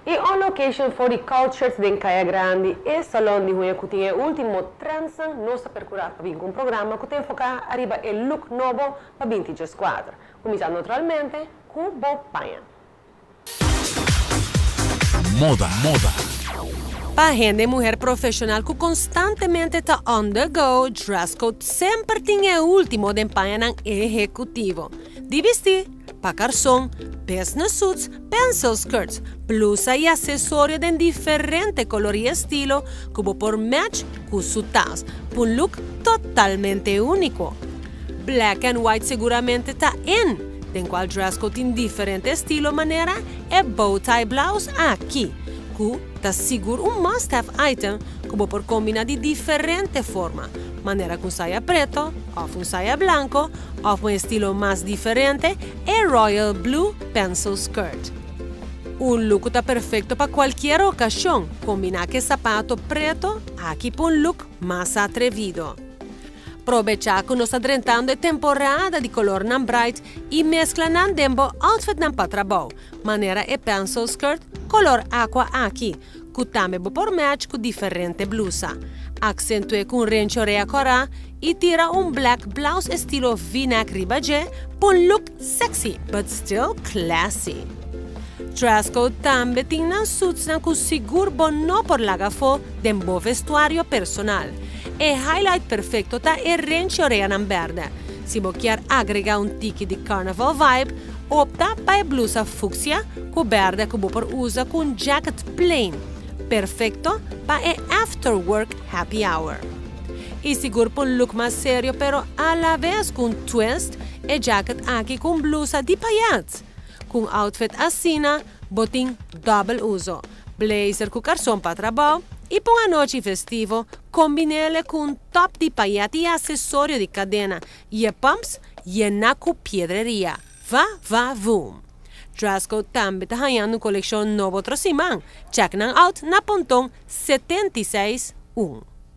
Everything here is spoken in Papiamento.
Y on location for di Cultures den Caya Grandi, e salon di huña cu tin e ultimo trends, nos a percura pa bin cu un programa cu ta enfoca ariba e look nobo pa 2014. Cuminsa naturalmente cu bo paña. Moda, moda. Pa hende muher profesional cu constantemente ta on the go, dress code semper tin e ultimo den pañanan ehecutivo. Di bisti, pa carson, business suits, pencil skirts, blusa y accesorio di diferente color y estilo cu bo por match cu su tas, un look totalmente unico. Black and white siguramente ta in, den cual dress code tin diferente estilo, manera e bow tie blouse aki, cu ta sigur un must-have item cu bo por combina di diferente forma, manera cu saya preto, of un saya blanco, of un estilo mas diferente, e royal blue pencil skirt. Un look ta perfecto pa cualkier ocasion, combina cu sapato preto, aki pa un look mas atrevido. Aprovecha cu nos ta drentando e temporada di color nan bright y mescla nan den bo outfit nan pa trabou, manera e pencil skirt color aqua aki, cu tambe bo por match cu diferente blusa. Acentue cu renchi orea cora y tira un black blouse estilo V-neck riba dje, pa un look sexy but still classy. Dress code tambe tin nan suits nan cu sigur bo no por laga afo den bo vestuario personal. E highlight perfecto ta e renchi orea nan berde. Si bo kier agrega un tiki di carnival vibe, opta pa e blusa fucsia cu berde cu bo por usa cu un jacket plain. Perfecto pa e after work happy hour. Y sigur pa un look mas serio, pero a la vez cu un twist, e jacket aki cu blusa di payet. Cu outfit asina, bo tin double uso. Blazer cu carson pa trabou y pa un anochi festivo, combin'e cu un top di payet y accesorio di cadena y pumps yena cu piedreria. Va, va, voom. Dress code tambe ta hayando un coleccion nobo otro siman. Check nan out na Ponton 76 1.